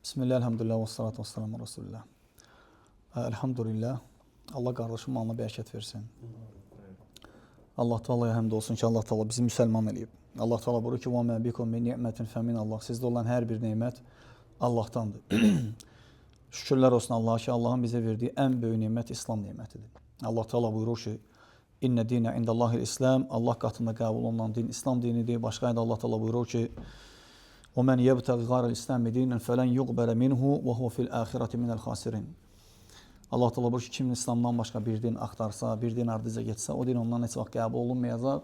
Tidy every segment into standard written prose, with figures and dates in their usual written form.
Bismillah, elhamdülillah, və salatu və selamu Resulullah. Elhamdülillah, Allah qardaşım malına bərəkət versin. Allah Teala'ya həmd olsun ki, Allah Teala bizi müsəlman eləyib. Allah Teala buyurur ki, وَمَا بِكُمْ مِنْ نِعْمَةٍ فَمِنَ Allah. Sizdə olan hər bir nemət Allah'tandır. Şükürlər olsun Allaha ki, Allahın bizə verdiyi ən böyük nemət İslam nemətidir. Allah Teala buyurur ki, İnnə dinə indəllahil İslam. Allah qatında qəbul olunan din İslam dinidir. Başqa ayədə Allah Teala buyurur ki, وَمَنْ يَبْتَغِ غَيْرَ الْإِسْلَامِ دِينًا فَلَنْ يُقْبَلَ مِنْهُ وَهُوَ فِي الْآخِرَةِ مِنَ الْخَاسِرِينَ. Allah Teala buyurur ki, kim İslamdan başqa bir din axtarsa, bir din ardıca getsə, o din ondan heç vaxt qəbul olunmayacaq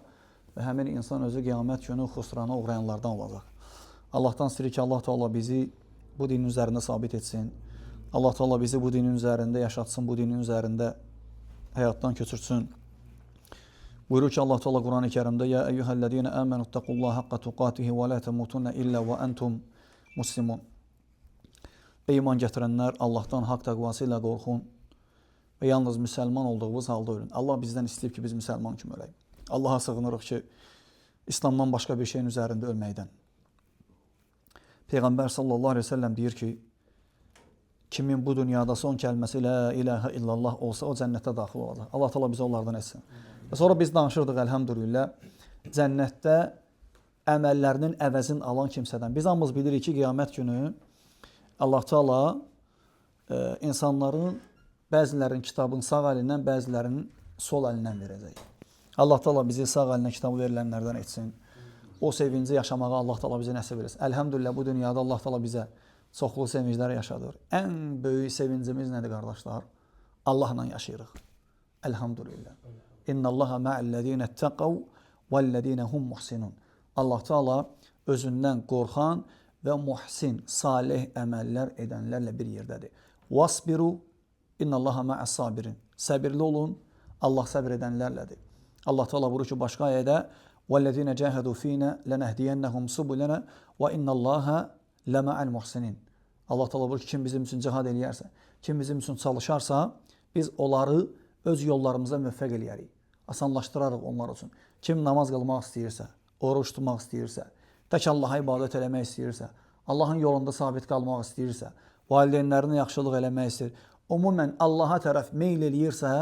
və həmin insan özü qiyamət günü xusrana uğrayanlardan olacaq. Allahdan istəyirik ki, Allah Teala bizi bu dinin üzərində sabit etsin. Allah Teala bizi bu dinin üzərində yaşatsın, bu dinin üzərində həyatdan köçürsün. Buyurur ki Allah Teala Quran-ı Kərimdə: "Ya eyyuhellezine amenu ittaqullaha haqqa tuqatihi və la tamutunna illa və entum muslimun." Ey iman gətirənlər, Allahdan haqq təqvası ilə qorxun və yalnız müsəlman olduğunuz halda ölün. Allah bizdən istəyib ki, biz müsəlman kimi ölək. Allaha sığınırıq ki, İslamdan başqa bir şeyin üzərində ölməkdən. Peyğəmbər sallallahu əleyhi və səlləm deyir ki, kimin bu dünyada son kəlməsi la ilahə illallah olsa, o cənnətə daxil olacaq. Allah Teala bizi onlardan etsin. Və sonra biz danışırdıq elhamdülillah cənnətdə əməllərinin əvəzini alan kimsədən. Biz hamımız bilirik ki, qiyamət günü Allah Teala insanların bəzilərinin kitabını sağ əlindən, bəzilərinin sol əlindən verəcək. Allah Teala bizi sağ əlinə kitabı verilənlərdən etsin. O sevinci yaşamağa Allah Teala bizə nəsib eləsin. Elhamdülillah bu dünyada Allah Teala bizə çoxlu sevinclər yaşadır. Ən böyük sevincimiz nədir qardaşlar? Allahla yaşayırıq. Elhamdülillah. İnnallaha ma'allezine ittaqav vellezine hum muhsinun. Allah Teala özündən qorxan və muhsin, salih əməllər edənlərlə bir yerdədir. Vasbiru innallaha ma'as sabirin. Səbirli olun, Allah səbr edənlərlədir. Allah Teala buyurur ki başqa ayədə: "Vellezine cahadu fina lenehdiyennahum subulana və innallaha lema'al muhsinin." Allah Teala buyurur ki kim bizim üçün cihad eləyərsə, kim bizim üçün çalışarsa, biz onları öz yollarımıza müvəffəq eləyərik. Asanlaşdırarıq onlar üçün. Kim namaz qılmaq istəyirsə, oruc tutmaq istəyirsə, tək Allaha ibadət eləmək istəyirsə, Allahın yolunda sabit qalmaq istəyirsə, valideynlərinə yaxşılıq eləmək istəyir, ümumən Allaha tərəf meyl eləyirsə,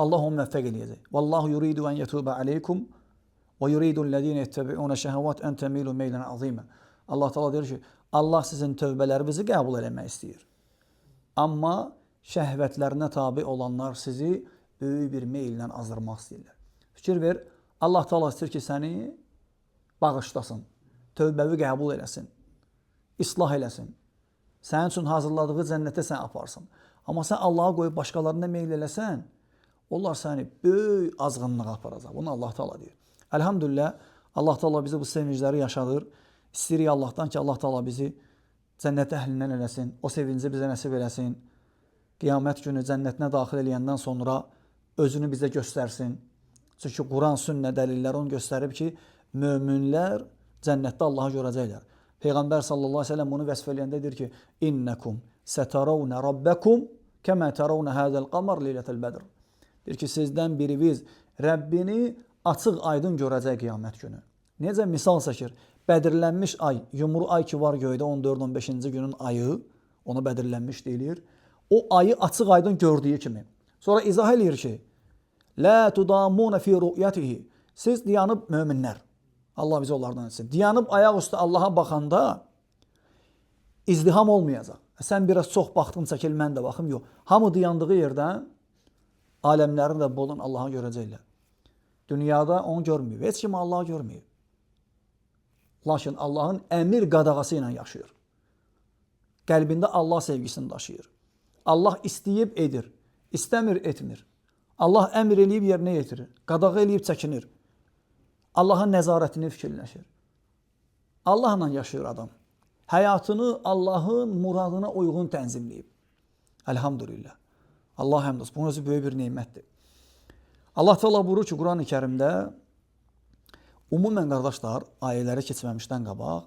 Allah onu müvəffəq eləyəcək. Vallahu yuridu en yetube aleykum və yuridu ellezine yettebi'un şehvat en temilu meylen azima. Allah Teala deyir ki, Allah sizin tövbələrinizi qəbul eləmək istəyir. Amma şəhvətlərinə tabi olanlar sizi böyük bir meyillə azdırmaq istəyirlər. Fikir ver, Allah Teala istəyir ki, səni bağışlasın, tövbəvi qəbul eləsin, islah eləsin. Sənin üçün hazırladığı cənnətə sən aparsın. Amma sən Allaha qoyub başqalarına meyl eləsən, onlar səni böyük azğınlığa aparacaq. Bunu Allah Teala deyir. Elhamdülillah, Allah Teala bizi bu sevincləri yaşadır. İstəyirik Allahdan ki, Allah Teala bizi cənnət əhlindən eləsin, o sevinci bizə nəsib eləsin. Qiyamət günü cənnətinə daxil eləyəndən sonra özünü bizə göstərsin. Çünki Quran, sünnə dəlilləri onu göstərib ki, möminlər cənnətdə Allahı görəcəklər. Peyğəmbər sallallahu əleyhi və səlləm bunu vəsf eləyəndə deyir ki: "İnnekum setaravne rabbakum kema taravne hada'l qamar leyletel bedr." Deyir ki, sizdən biriniz Rəbbini açıq aydın görəcək qiyamət günü. Necə misal çəkir? Bədirlənmiş ay, yumru ay ki var göydə 14-15-ci günün ayı, ona bədirlənmiş deyilir. O ayı açıq aydın gördüyü kimi. Sonra izah eləyir ki, La tudamuna fi ru'yatihi. Siz dayanıb möminlər. Allah bizi onlardan etsin. Dayanıb ayaq üstə Allaha baxanda izdiham olmayacaq. Sən biraz çox baxdın, çəkil, mən də baxım. Yox. Hamı dayandığı yerdən aləmlərin Rəbbi olan Allahı görəcəklər. Dünyada onu görməyib. Heç kim Allahı görməyib. Lakin Allahın əmir qadağası ilə yaşayır. Qəlbində Allah sevgisini daşıyır. Allah istəyib edir, istəmir etmir. Allah əmr eləyib yerinə yetirir. Qadağa eləyib çəkinir. Allahın nəzarətini fikirləşir. Allahla yaşayır adam. Həyatını Allahın muradına uyğun tənzimləyib. Elhamdülillah. Allah həmd olsun. Bunun özü böyük bir nemətdir. Allah Teala buyurur ki, Quran-ı Kərimdə umumən qardaşlar, ayələrə keçməmişdən qabaq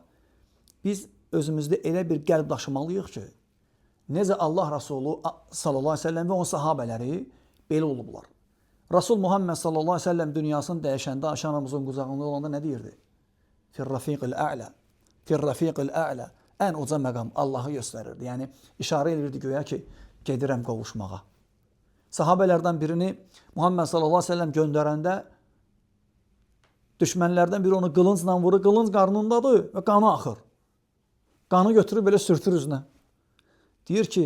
biz özümüzdə elə bir qəlb daşımalıyıq ki, necə Allah Rasulü sallallahu əleyhi və səlləm və onun sahabələri belə olublar. Rasul Muhammed sallallahu əleyhi və səlləm dünyasını dəyişəndə Ayşə anamızın qucağında olanda nə deyirdi? Fir-rafiqil a'la. Fir-rafiqil a'la. Ən uca məqam Allahı göstərirdi. Yəni işarə edirdi göyə ki, gedirəm qovuşmağa. Sahabələrdən birini Muhammed sallallahu əleyhi və səlləm göndərəndə düşmənlərdən biri onu qılıncla vurur, qılınc qarnındadır və qanı axır. Qanı götürüb belə sürtür üzünə. Deyir ki,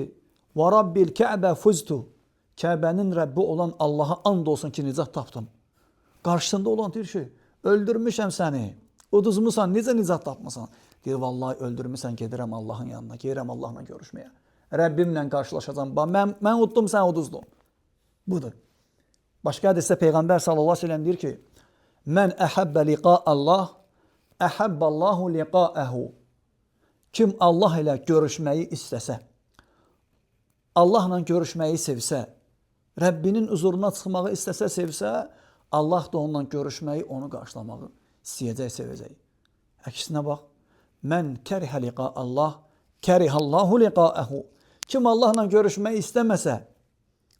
"Və Rabbil Kəbə fuztu." Kəbənin Rəbbi olan Allaha and olsun ki, nicat tapdım. Qarşısında olan deyir ki, öldürmüşəm səni, uduzmusan, necə nicat tapmısan? Deyir, vallahi öldürmüsən, gedirəm Allahın yanına, gedirəm Allahla görüşməyə. Rəbbimlə qarşılaşacağam. Mən uddum, sən uduzdun. Budur. Başqa hədisdə Peyğəmbər sallallahu əleyhi və səlləm deyir ki, mən əhəbbə liqa Allah, əhəbbəllahu liqaəhu. Kim Allah ilə görüşməyi istəsə, Allahla görüşməyi sevsə, Rəbbinin huzuruna çıxmağı istəsə, sevsə, Allah da onunla görüşməyi, onu qarşılamağı istəyəcək, sevəcək. Əksinə bax, mən kərihə liqa Allah, kərihallahu liqaəhu. Kim Allahla görüşməyi istəməsə,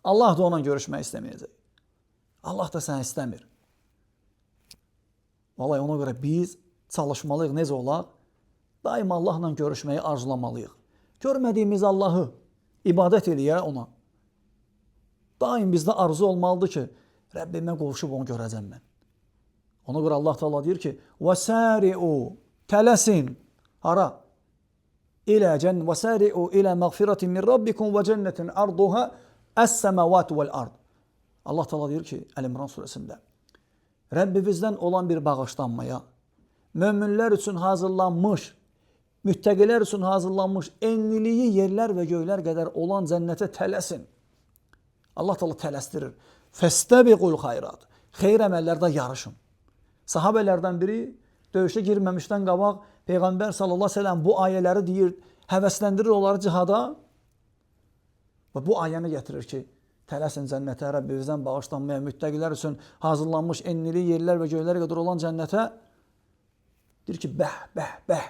Allah da onunla görüşməyi istəməyəcək. Allah da səni istəmir. Vallahi ona görə biz çalışmalıyıq, necə olaq? Daima Allahla görüşməyi arzulamalıyıq. Görmədiyimiz Allahı ibadət eləyək ona. Daim bizdə arzu olmalıdır ki, Rəbbimə qovuşub onu görəcəm mən. Ona görə Allah Teala deyir ki, "Vəsari'u" tələsin. Hara? İlə cənn vəsari'u ilə məğfiratin min rabbikum və cənnetin arduha əs-səməvat vəl-ard. Allah Teala deyir ki, Əl-İmran surəsində, Rəbbimizdən olan bir bağışlanmaya, möminlər üçün hazırlanmış, müttəqilər üçün hazırlanmış enliliyi yerlər və göylər qədər olan cənnətə tələsin. Allah Teala tələsdirir. Fəstəbiqul xayrat. Xeyr əməllərdə yarışın. Sahabələrdən biri döyüşə girməmişdən qabaq Peyğəmbər sallallahu əleyhi və səlləm bu ayələri deyir, həvəsləndirir onları cihada və bu ayəni gətirir ki, tələsin cənnətə, Rəbbimizdən bağışlanmaya, müttəqilər üçün hazırlanmış enliliyi yerlər və göylər qədər olan cənnətə. Deyir ki, bəh, bəh, bəh.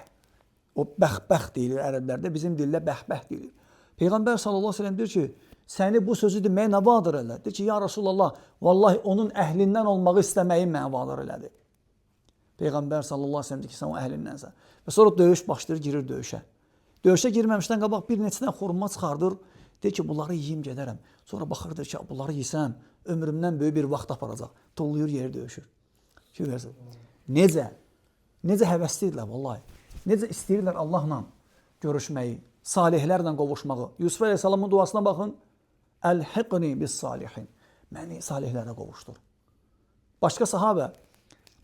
O bəh, bəh deyilir ərəblərdə, bizim dildə bəh, bəh deyilir. Peyğəmbər sallallahu əleyhi və səlləm deyir ki, səni bu sözü deməyə nə vadır elədi? Deyir ki, ya Rasulallah, vallahi onun əhlindən olmağı istəməyim mənə vadır elədi. Peyğəmbər sallallahu əleyhi və səlləm deyir ki, sən o əhlindənsən. Və sonra döyüş başlayır, girir döyüşə. Döyüşə girməmişdən qabaq bir neçə dənə xurma çıxardır. Deyir ki, bunları yeyim gedərəm. Sonra baxırdır ki, bunları yesəm, ömrümdən böyük bir vaxt aparacaq. Tollayır, yeri döyüşür. Necə? Necə həvəslidirlər vallahi. Necə istəyirlər Allahla görüşməyi, salihlərlə qovuşmağı. Yusuf əleyhissalamın duasına baxın. Əlhiqni bis salihin. Məni salihlərə qovuşdur. Başqa sahabə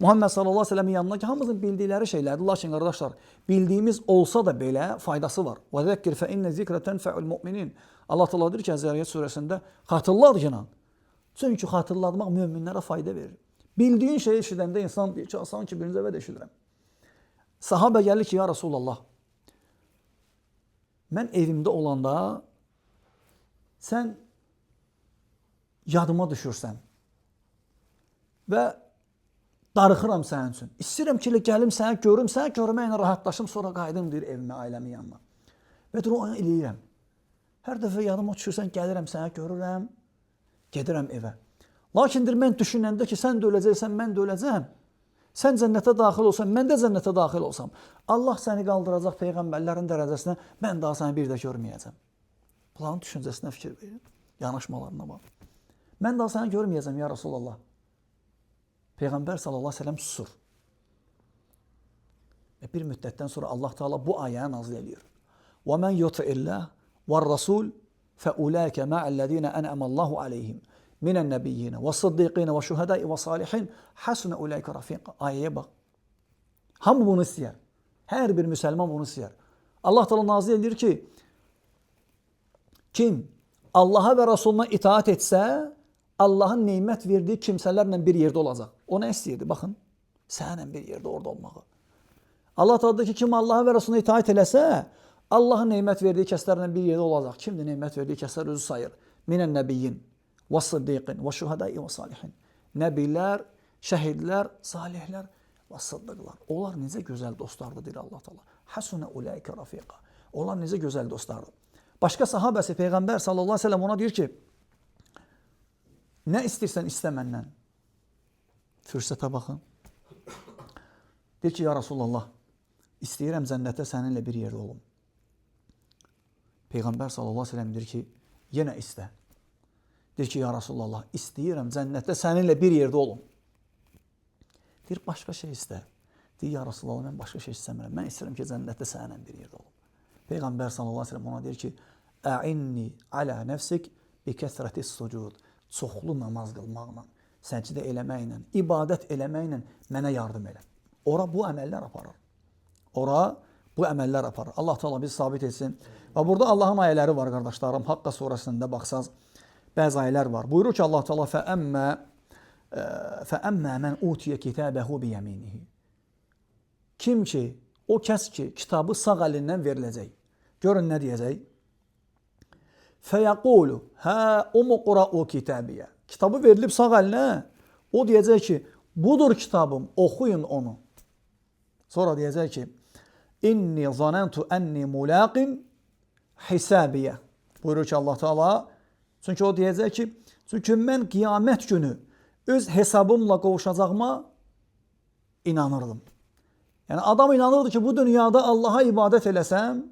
Muhammed sallallahu əleyhi və səlləmin yanına ki, hamımızın bildikləri şeylərdir. Lakin qardaşlar, bildiyimiz olsa da belə faydası var. Və zəkkir fə innə zikrə tənfəul müminin. Allah Teala deyir ki, Zəriyyət surəsində xatırlat inan. Çünki xatırlatmaq möminlərə fayda verir. Bildiyin şeyi eşidəndə insan deyir ki, sanki birinci dəfə də eşidirəm. Sahabə gəlir ki, ya Rasulallah, mən evimdə olanda sən yadıma düşürsən və darıxıram sənin üçün. İstəyirəm ki, elə gəlim sənə görüm, sənə görməklə rahatlaşım, sonra qayıdım deyir evimə, ailəmin yanına. Və dur, onu eləyirəm. Hər dəfə yadıma düşürsən, gəlirəm sənə görürəm, gedirəm evə. Lakin deyir, mən düşünəndə ki, sən də öləcəksən, mən də öləcəm. Sən cənnətə daxil olsan, mən də cənnətə daxil olsam, Allah səni qaldıracaq peyğəmbərlərin dərəcəsinə, mən daha səni bir də görməyəcəm. Bunların düşüncəsinə fikir verin, yanaşmalarına bax. Mən daha səni görməyəcəm, ya Rasulallah. Peyğəmbər sallallahu əleyhi və səlləm susur. Və bir müddətdən sonra Allah Teala bu ayəni nazil eləyir. Və men yuti'illah ve'r-rasul feulaike ma'allezina en'amallahu aleyhim minən-nebiyyin ve's-sıddıqin ve'ş-şuhada'i ve's-salihin hasuna ulaike rafiqa. Ayəyə bax. Hamı bunu istəyər. Hər bir müsəlman bunu istəyər. Allah Teala nazil edir ki, kim Allaha və Rasuluna itaat etsə, Allahın nemət verdiyi kimsələrlə bir yerdə olacaq. O nə istəyirdi? Baxın, səninlə bir yerdə orada olmağı. Allah Teala deyir ki, kim Allaha və Rasuluna itaat eləsə, Allahın nemət verdiyi kəslərlə bir yerdə olacaq. Kimdir nemət verdiyi kəslər özü sayır. Minən nəbiyyin və sıddıqin və şuhədai və salihin. Nəbilər, şəhidlər, salihlər və sıddıqlar. Onlar necə gözəl dostlardır, deyir Allah Teala. Hasuna ulaike rafiqa. Onlar necə gözəl dostlardır. Başqa sahabəsi Peyğəmbər sallallahu əleyhi və səlləm ona deyir ki, nə istəyirsən istə məndən. Fürsətə baxın. Deyir ki, ya Rasulallah, istəyirəm cənnətdə səninlə bir yerdə olum. Peyğəmbər sallallahu əleyhi və səlləm deyir ki, yenə istə. Deyir ki, ya Rasulallah, istəyirəm cənnətdə səninlə bir yerdə olum. Deyir, başqa şey istə. Deyir, ya Rasulallah, mən başqa şey istəmirəm. Mən istəyirəm ki, cənnətdə səninlə bir yerdə olum. Peyğəmbər sallallahu əleyhi və səlləm ona deyir ki, "A'inni ala nefsik bi kəsrətis sucud." Çoxlu namaz qılmaqla, səcdə eləməklə, ibadət eləməklə mənə yardım elə. Ora bu əməllər aparır. Ora bu əməllər aparır. Allah Teala bizi sabit etsin. Və burada Allahın ayələri var qardaşlarım. Haqqa surəsində baxsaz bəzi ayələr var. Buyurur ki Allah Teala fəəmmə mən utiyə kitabəhu biyəminihi. Kim ki, o kəs ki, kitabı sağ əlindən veriləcək. Görün nə deyəcək? Fəyəqulu hə umuqra'u kitabiyə. Kitabı verilib sağ əlinə. O deyəcək ki, budur kitabım, oxuyun onu. Sonra deyəcək ki, inni zanentu enni mulaqin hisabiyə. Buyurur ki Allah Teala, çünki o deyəcək ki, çünki mən qiyamət günü öz hesabımla qovuşacağıma inanırdım. Yəni adam inanırdı ki, bu dünyada Allaha ibadət eləsəm,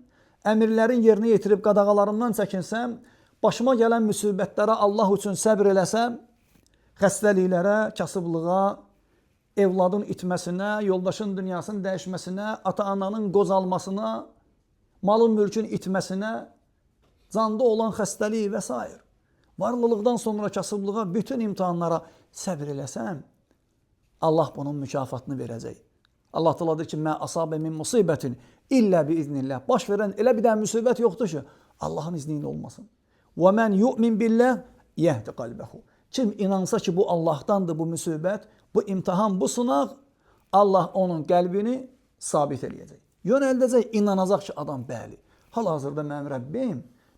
əmirlərin yerinə yetirib qadağalarından çəkinsəm, başıma gələn müsibətlərə Allah üçün səbr eləsəm, xəstəliklərə, kasıblığa, evladın itməsinə, yoldaşın dünyasının dəyişməsinə, ata-ananın qocalmasına, malın mülkün itməsinə, canda olan xəstəlik və s. Varlılıqdan sonra kasıblığa, bütün imtahanlara səbr eləsəm, Allah bunun mükafatını verəcək. Allah Teala deyir ki, mə asabə min musibətin illə bi iznillah. Baş verən elə bir dənə müsibət yoxdur ki, Allahın izni ilə olmasın. Və men yu'min billah yehdi qalbəhu. Kim inansa ki, bu Allahdandır bu müsibət, bu imtahan, bu sınaq, Allah onun qəlbini sabit eləyəcək. Yönəldəcək, inanacaq ki, adam bəli. Hal-hazırda mənim Rəbbim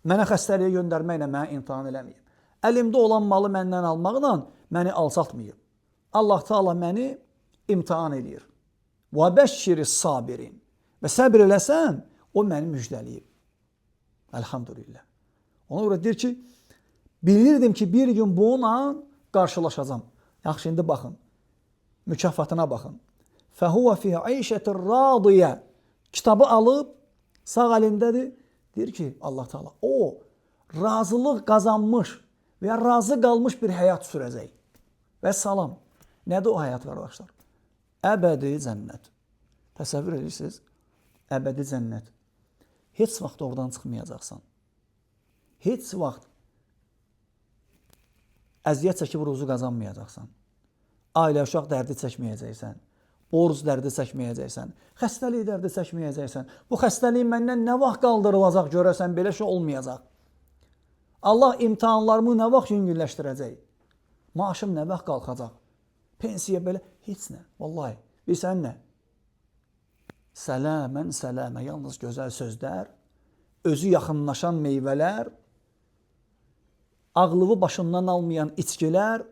mənə xəstəliyə göndərməklə mənə imtahan eləməyib. Əlimdə olan malı məndən almaqla məni alçaltmayıb. Allah Teala məni imtahan eləyir. Və bəşşiris sabirin. Və səbr eləsəm, o məni müjdələyib. Elhamdülillah. Ona görə deyir ki, bilirdim ki, bir gün bununla qarşılaşacağam. Yaxşı, indi baxın. Mükafatına baxın. Fəhuvə fi ayşətir radiyə. Kitabı alıb, sağ əlindədir. Deyir ki, Allah Teala, o razılıq qazanmış və ya razı qalmış bir həyat sürəcək. Və salam. Nədir o həyat qardaşlar? Əbədi cənnət. Təsəvvür edirsiniz? Əbədi cənnət. Heç vaxt oradan çıxmayacaqsan. Heç vaxt əziyyət çəkib ruzu qazanmayacaqsan. Ailə, uşaq dərdi çəkməyəcəksən. Borc dərdi çəkməyəcəksən. Xəstəlik dərdi çəkməyəcəksən. Bu xəstəlik məndən nə vaxt qaldırılacaq görəsən, belə şey olmayacaq. Allah imtahanlarımı nə vaxt yüngülləşdirəcək? Maaşım nə vaxt qalxacaq? Pensiya belə heç nə. Vallahi, bilirsən nə? Sələmən sələmə, yalnız gözəl sözlər, özü yaxınlaşan meyvələr, ağlığı başından almayan içkilər,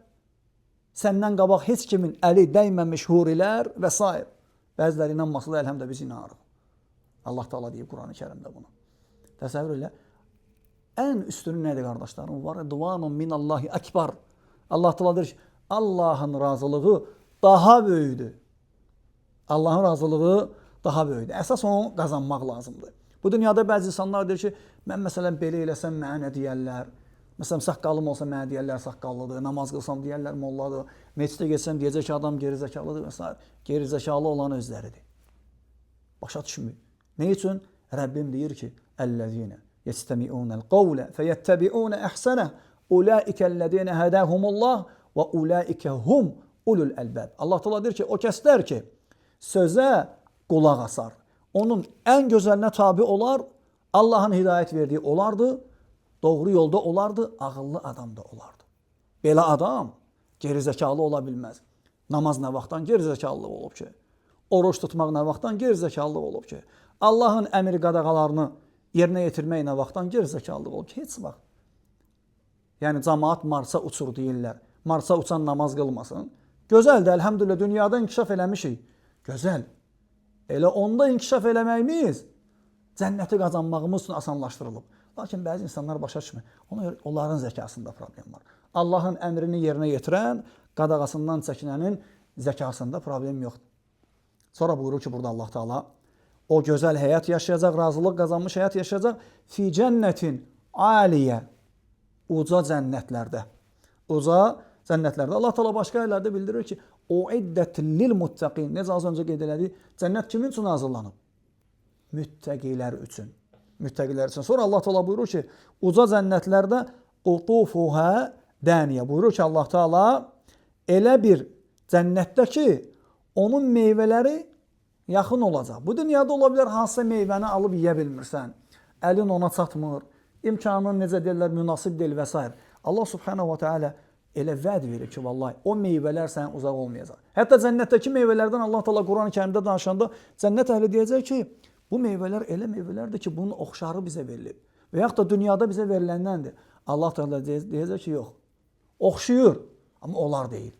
səndən qabaq heç kimin əli dəyməmiş hurilər və s. Bəziləri inanmasa da əlhəmdə biz inanırıq. Allah Teala deyib Quran-ı Kərimdə bunu. Təsəvvür elə. Ən üstünü nədir qardaşlarım? Var rıdvanun minallahi əkbar. Allah Teala deyir ki, Allahın razılığı daha böyükdür. Allahın razılığı daha böyükdür. Əsas onu qazanmaq lazımdır. Bu dünyada bəzi insanlar deyir ki, mən məsələn belə eləsəm mənə nə deyərlər? Məsələn, saqqalım olsa mənə deyərlər saqqallıdır, namaz qılsam deyərlər molladır, məscidə getsəm deyəcək ki, adam gerizekalıdır və s. Gerizekalı olan özləridir. Başa düşmür. Nə üçün? Rəbbim deyir ki, Əlləzine yestemi'unel qavle feyettebi'une ehseneh ulaikellezine hedahumullah və ulaike hum ulul əlbəb. Allah Teala deyir ki, o kəslər ki, sözə qulaq asar, onun ən gözəlinə tabi olar, Allahın hidayət verdiyi olardı, doğru yolda olardı, ağıllı adam da olardı. Belə adam gerizekalı ola bilməz. Namaz nə vaxtdan gerizekalılıq olub ki? Oruç tutmaq nə vaxtdan gerizekalılıq olub ki? Allahın əmr qadağalarını yerinə yetirmək nə vaxtdan gerizekalılıq olub ki? Heç vaxt. Yəni camaat Marsa uçur deyirlər. Marsa uçan namaz qılmasın. Gözəldir, əlhəmdülillah, dünyada inkişaf eləmişik. Gözəl. Elə onda inkişaf eləməyimiz cənnəti qazanmağımız üçün asanlaşdırılıb. Lakin bəzi insanlar başa düşmür. Ona görə onların zəkasında problem var. Allahın əmrini yerinə yetirən, qadağasından çəkinənin zəkasında problem yoxdur. Sonra buyurur ki, burada Allah Teala O gözəl həyat yaşayacaq, razılıq qazanmış həyat yaşayacaq. Fi cənnətin aliyə, uca cənnətlərdə. Uca cənnətlərdə. Allah Teala başqa yerlərdə bildirir ki, uiddət lil muttaqin. Necə az öncə qeyd elədik, cənnət kimin üçün hazırlanıb? Müttəqilər üçün. Müttəqilər üçün. Sonra Allah Teala buyurur ki, uca cənnətlərdə qutufuha daniyə. Buyurur ki, Allah Teala elə bir cənnətdə ki, onun meyvələri yaxın olacaq. Bu dünyada ola bilər hansısa meyvəni alıb yeyə bilmirsən. Əlin ona çatmır. İmkanın necə deyirlər, münasib deyil və s. Allah Subhanahu va Teala elə vəd verir ki, vallahi o meyvələr sənin uzaq olmayacaq. Hətta cənnətdəki meyvələrdən Allah Teala Quran-ı Kərimdə danışanda cənnət əhli deyəcək ki, bu meyvələr elə meyvələrdir ki, bunun oxşarı bizə verilib. Və yaxud da dünyada bizə veriləndəndir. Allah Teala deyəcək ki, yox. Oxşuyur, amma onlar deyil.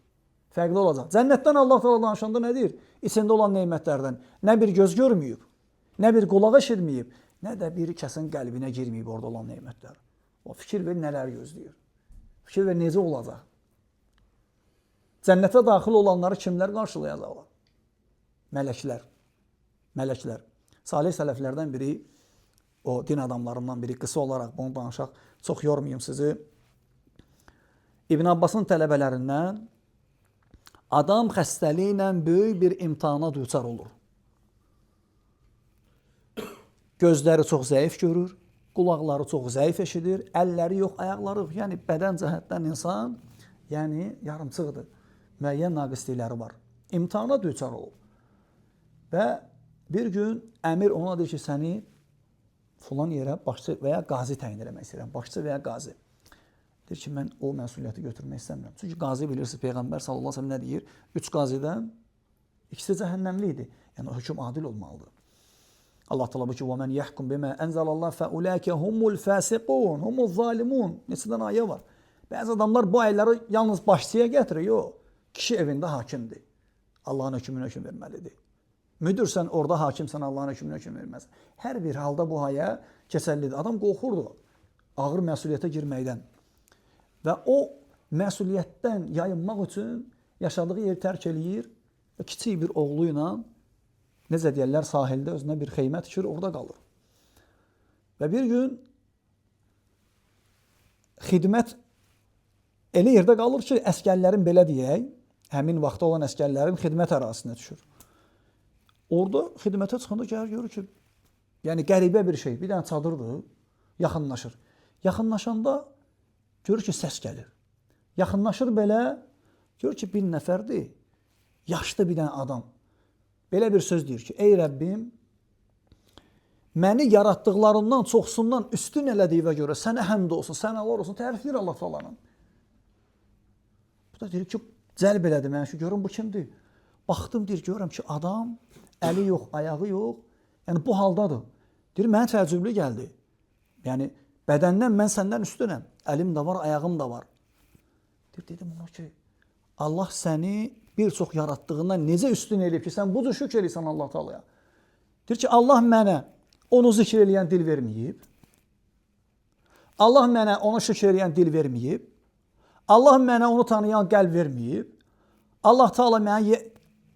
Fərqli olacaq. Cənnətdən Allah Teala danışanda nə deyir? İçində olan nemətlərdən nə bir göz görməyib, nə bir qulaq eşitməyib, nə də bir kəsin qəlbinə girməyib orada olan nemətlər. O fikir ver nələr gözləyir. Fikir ver necə olacaq. Cənnətə daxil olanları kimlər qarşılayacaqlar? Mələklər. Mələklər. Salih sələflərdən biri, o din adamlarından biri, qısa olaraq bunu danışaq, çox yormayım sizi. İbn Abbasın tələbələrindən adam xəstəliyi ilə böyük bir imtahana düçar olur. Gözləri çox zəif görür, qulaqları çox zəif eşidir, əlləri yox, ayaqları yox. Yəni bədən cəhətdən insan, yəni yarımçıqdır. Müəyyən naqislikləri var. İmtahana düçar olub. Və bir gün əmir ona deyir ki, səni filan yerə başçı və ya qazi təyin eləmək istəyirəm. Başçı və ya qazi. Deyir ki, mən o məsuliyyəti götürmək istəmirəm. Çünki qazi bilirsiniz, Peyğəmbər sallallahu əleyhi və səlləm nə deyir? 3 qazidən ikisi cəhənnəmli idi. Yəni o hökm adil olmalıdır. Allah Teala buyurur ki: "Və men yahkum bima enzelallah fe ulaike humul fasiqun, humuz zalimun." Neçə dənə ayə var. Bəzi adamlar bu ayələri yalnız başçıya gətirir. Yox, kişi evində hakimdir. Allahın hökmünə hökm verməlidir. Müdürsən, orada hakimsən, Allahın hökmünə hökm verməz. Hər bir halda bu ayə keçərlidir. Adam qorxurdu ağır məsuliyyətə girməkdən. Və o məsuliyyətdən yayınmaq üçün yaşadığı yeri tərk eləyir və kiçik bir oğlu ilə, necə deyirlər, sahildə özünə bir xeymə tikir, orada qalır. Və bir gün xidmət elə yerdə qalır ki, əskərlərin, belə deyək, həmin vaxtda olan əskərlərin xidmət ərazisinə düşür. Orada xidmətə çıxanda gəlir, görür ki, yəni qəribə bir şey, bir dənə çadırdır, yaxınlaşır. Yaxınlaşanda görür ki, səs gəlir. Yaxınlaşır belə, görür ki, bir nəfərdir, yaşlı bir dənə adam. Belə bir söz deyir ki, ey Rəbbim, məni yaratdıqlarından çoxsundan üstün elədiyinə görə sənə həmd olsun, sənə Allah olsun, tərifləyir Allah Taala'nın. Bu da deyir ki, cəlb elədi məni ki, görün bu kimdir? Baxdım, deyir, görürəm ki, adam əli yox, ayağı yox, yəni bu haldadır. Deyir, mənə təəccüblü gəldi. Yəni, bədəndən mən səndən üstünəm. Əlim də var, ayağım da var. Deyir, dedim ona ki, Allah səni bir çox yaratdığından necə üstün eləyib ki, sən bu cür şükr eləyirsən Allah Taala'ya. Deyir ki, Allah mənə onu zikr eləyən dil verməyib. Allah mənə onu şükr eləyən dil verməyib. Allah mənə onu tanıyan qəlb verməyib. Allah Taala mənə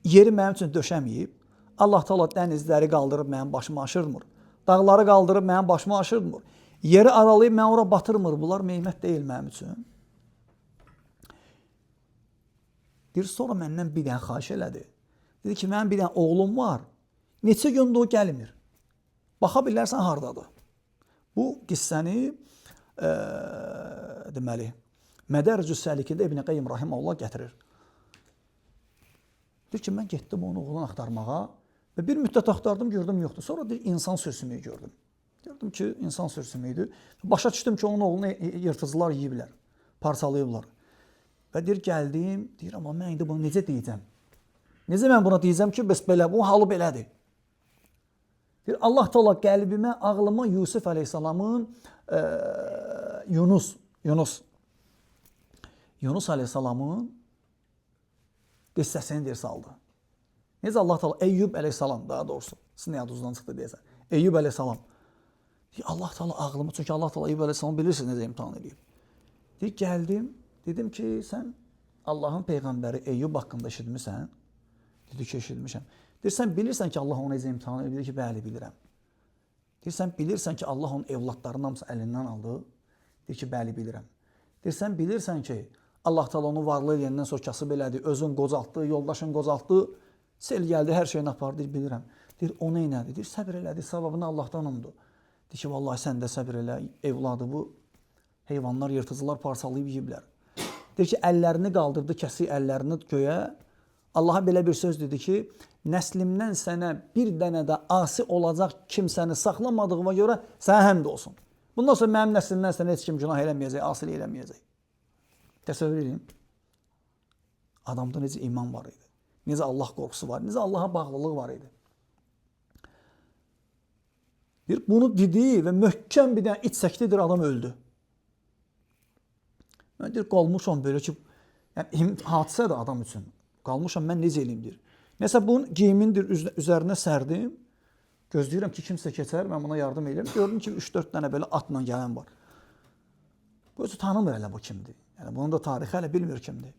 yeri mənim üçün döşəməyib. Allah Taala dənizləri qaldırıb mənim başımı aşırmır. Dağları qaldırıb mənim başımı aşırmır. Yeri aralayıb məni ora batırmır. Bunlar nemət deyil mənim üçün. Deyir, sonra məndən bir dənə xahiş elədi. Dedi ki, mənim bir dənə oğlum var. Neçə gündür o gəlmir. Baxa bilərsən hardadır. Bu qissəni deməli, Mədəricü Səlikində İbn Qayyim rahimehullah gətirir. Deyir ki, mən getdim onun oğlunu axtarmağa və bir müddət axtardım, gördüm yoxdur. Sonra deyir, insan sürsümüyü gördüm. Gördüm ki, insan sürsümüyüdü. Başa düşdüm ki, onun oğlunu yırtıcılar yeyiblər, parçalayıblar. Və deyir, gəldim, deyir, amma mən indi bunu necə deyəcəm? Necə mən buna deyəcəm ki, bəs belə, bu halı belədir. Deyir, Allah Teala qəlbimə, ağlıma Yusuf əleyhissalamın, Yunus əleyhissalamın qissəsini deyir, saldı. Necə Allah Teala, Eyyub əleyhissalam, daha doğrusu, sizin yadınızdan çıxdı deyəsən. Eyyub əleyhissalam. Deyir, Allah Teala ağlımı, çünki Allah Teala Eyyub əleyhissalamı bilirsiniz necə imtahan edib. Deyir, gəldim, dedim ki, sən Allahın peyğəmbəri Eyyub haqqında eşitmisən? Dedi ki, eşitmişəm. Deyir, sən bilirsən ki, Allah onu necə imtahan edir? Deyir ki, bəli, bilirəm. Deyir, sən bilirsən ki, Allah onun evladlarının hamısı əlindən aldı? Deyir ki, bəli, bilirəm. Deyir, sən bilirsən ki, Allah Teala onu varlı eləyəndən sonra kasıb elədi, özün qocaltdı, yoldaşın qocaltdı, sel gəldi, hər şeyini apardı, deyir, bilirəm. Deyir, o nə elədi? Deyir, səbr elədi, savabını Allahdan umdu. Deyir ki, vallahi sən də səbr elə, evladı bu heyvanlar, yırtıcılar parçalayıb yiyiblər. Deyir ki, əllərini qaldırdı, kəsik əllərini göyə. Allaha belə bir söz dedi ki, nəslimdən sənə bir dənə də asi olacaq kimsəni saxlamadığıma görə sənə həmd olsun. Bundan sonra mənim nəslimdən sənə heç kim günah eləməyəcək, asilik eləməyəcək. Təsəvvür edin. Adamda necə iman var idi, necə Allah qorxusu var, necə Allaha bağlılıq var idi. Deyir, bunu dedi və möhkəm bir dənə iç çəkdidir, adam öldü. Mən deyir, qalmışam belə ki, yəni hadisədir adam üçün. Qalmışam, mən necə eləyim deyir. Nəsə bunun geyimindir üzərinə sərdim. Gözləyirəm ki, kimsə keçər, mən buna yardım eləyim. Gördüm ki, 3-4 dənə belə atla gələn var. Bu özü tanımır hələ bu kimdir. Yəni bunun da tarixi hələ bilmir kimdir.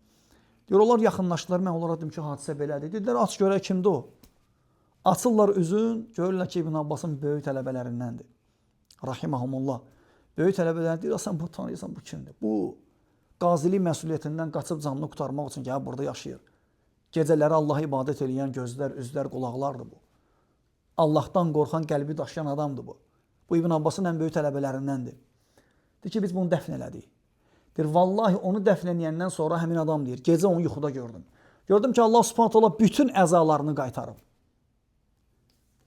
Deyir, onlar yaxınlaşdılar, mən onlara dedim ki, hadisə belədir. Dedilər, aç görək kimdir o. Açırlar üzün, görürlər ki, İbn Abbasın böyük tələbələrindəndir. Rahiməhumullah. Böyük tələbələr deyir, sən bu tanıyırsan, bu kimdir? Bu qazilik məsuliyyətindən qaçıb canını qurtarmaq üçün gəlib burada yaşayır. Gecələri Allaha ibadət eləyən gözlər, üzlər, qulaqlardır bu. Allahdan qorxan, qəlbi daşıyan adamdır bu. Bu İbn Abbasın ən böyük tələbələrindəndir. Deyir ki, biz bunu dəfn elədik. Deyir, vallahi onu dəfn eləyəndən sonra həmin adam deyir, gecə onu yuxuda gördüm. Gördüm ki, Allah Subhanahu taala bütün əzalarını qaytarıb.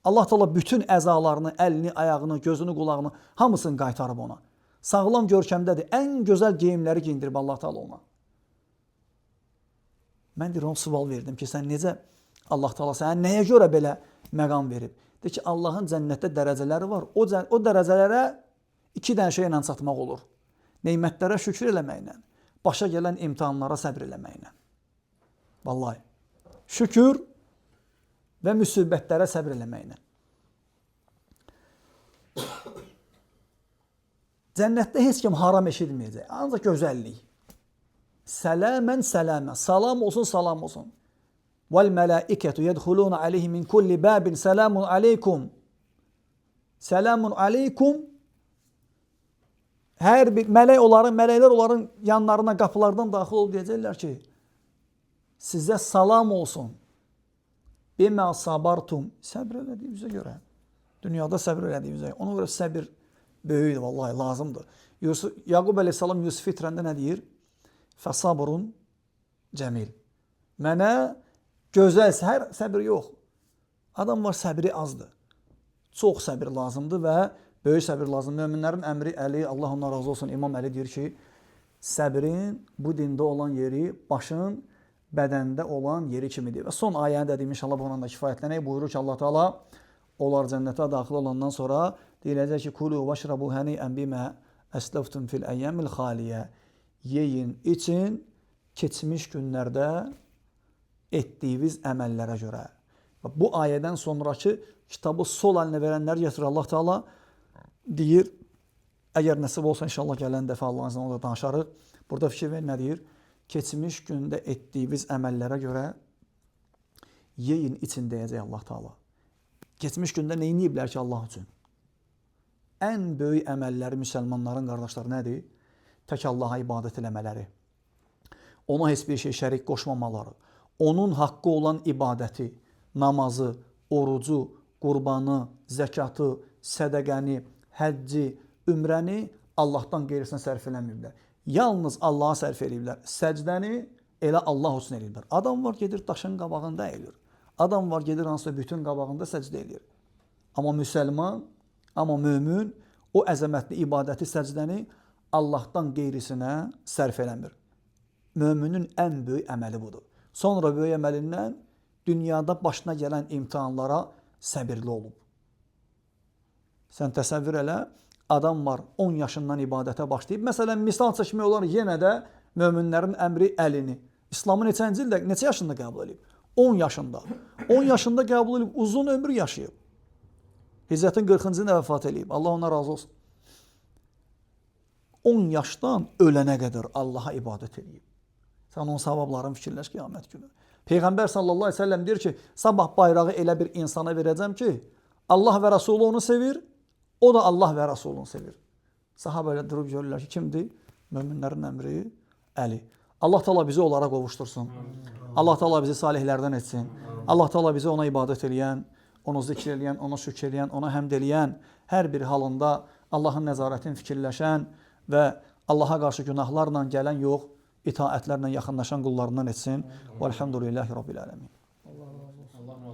Allah Teala bütün əzalarını, əlini, ayağını, gözünü, qulağını, hamısını qaytarıb ona. Sağlam görkəmdədir. Ən gözəl geyimləri geyindirib Allah Teala ona. Mən deyir, ona sual verdim ki, sən necə Allah Teala sənə nəyə görə belə məqam verib? Deyir ki, Allahın cənnətdə dərəcələri var. O dərəcələrə iki dənə şeylə çatmaq olur. Nemətlərə şükür eləməklə, başa gələn imtahanlara səbr eləməklə. Vallahi. Şükür və müsibətlərə səbr eləməklə. Cənnətdə heç kim haram eşitməyəcək. Ancaq gözəllik. Sələmən sələmə. Salam olsun, salam olsun. Vəl mələikətu yədxuluna aleyhi min kulli babin selamun aleykum. Selamun aleykum. Hər bir mələk onların, mələklər onların yanlarına qapılardan daxil olub deyəcəklər ki, sizə salam olsun. Bimə sabartum. Səbr elədiyinizə görə. Dünyada səbr elədiyinizə. Ona görə səbir böyükdür, vallahi lazımdır. Yaqub əleyhissalam Yusufu itirəndə nə deyir? Fəsabrun cəmil. Mənə gözəl səbir yox. Adam var, səbri azdır. Çox səbir lazımdır və böyük səbir lazımdır. Möminlərin əmri Əli, Allah ondan razı olsun, İmam Əli deyir ki, səbrin bu dində olan yeri başın bədəndə olan yeri kimidir. Və son ayəni də deyim, inşallah bununla da kifayətlənək. Buyurur ki, Allah Teala onlar cənnətə daxil olandan sonra deyiləcək ki, kulu veşrabu hani'an bima əslaftum fil əyyamil xaliyə. Yeyin, için keçmiş günlərdə etdiyiniz əməllərə görə. Və bu ayədən sonraki kitabı sol əlinə verənlər getirir Allah Teala. Deyir, əgər nəsib olsa inşallah gələn dəfə Allahın izni ilə danışarıq. Burada fikir verin, nə deyir? Keçmiş gündə etdiyiniz əməllərə görə yeyin, için deyəcək Allah Teala. Keçmiş gündə nə ediblər ki Allah üçün? Ən böyük əməlləri müsəlmanların qardaşları nədir? Tək Allaha ibadət eləmələri, ona heç bir şey şərik qoşmamaları, onun haqqı olan ibadəti, namazı, orucu, qurbanı, zəkatı, sədəqəni, həcci, ümrəni Allahdan qeyrisinə sərf eləməyiblər. Yalnız Allaha sərf eləyiblər. Səcdəni elə Allah üçün eləyiblər. Adam var gedir daşın qabağında əyilir. Adam var gedir hansısa bütün qabağında səcdə eləyir. Amma müsəlman, amma mömin o əzəmətli ibadəti, səcdəni Allahdan qeyrisinə sərf eləmir. Möminin ən böyük əməli budur. Sonra böyük əməlindən dünyada başına gələn imtahanlara səbirli olub. Sən təsəvvür elə, adam var 10 yaşından ibadətə başlayıb. Məsələn, misal çəkmək olar yenə də möminlərin əmri Əlini. İslamı neçənci ildə, neçə yaşında qəbul edib? 10 yaşında. 10 yaşında qəbul edib, uzun ömür yaşayıb. Hicrətin 40-cı ilində vəfat eləyib. Allah ona razı olsun. 10 yaşdan ölənə qədər Allaha ibadət edib. Sən onun savablarını fikirləş qiyamət günü. Peyğəmbər sallallahu əleyhi və səlləm deyir ki, sabah bayrağı elə bir insana verəcəm ki, Allah və Rəsulu onu sevir, o da Allah və Rəsulunu sevir. Sahabələr durub görürlər ki, kimdir? Möminlərin əmri Əli. Allah Taala bizi onlara qovuştursun. Allah Taala bizi salihlərdən etsin. Allah Taala bizi ona ibadət eləyən, onu zikr eləyən, ona şükr eləyən, ona həmd eləyən, hər bir halında Allahın nəzarətini fikirləşən və Allaha qarşı günahlarla gələn yox, itaətlərlə yaxınlaşan qullarından etsin. Vəlhamdülillahi Rabbil ələmin.